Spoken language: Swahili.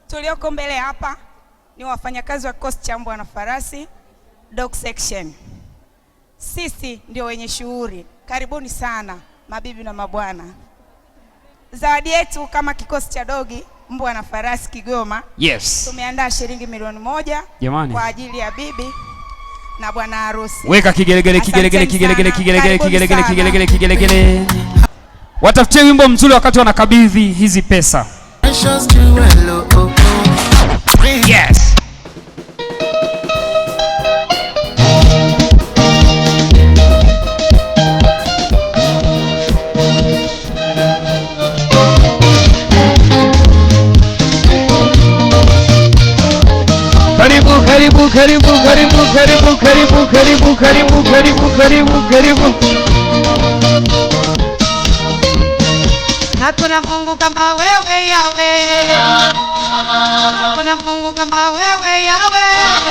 Tulioko mbele hapa ni wafanyakazi wa kikosi cha mbwa na farasi dog section. Sisi ndio wenye shughuli. Karibuni sana mabibi na mabwana. Zawadi yetu kama kikosi cha dogi mbwa na farasi Kigoma, tumeandaa shilingi 1,000,000 Jamani. Kwa ajili ya bibi na bwana harusi. Weka kigelegele, kigelegele, Asanteni kigelegele, sana. kigelegele, Karibuni kigelegele, sana. kigelegele, kigelegele. Watafutie wimbo mzuri wakati wanakabidhi hizi pesa. Precious jewel, oh. Yes. Karibu, karibu, karibu, karibu, karibu, karibu, karibu, karibu, karibu, karibu, karibu. Hakuna Mungu kama wewe Yahweh. Hakuna Mungu kama wewe Yahweh.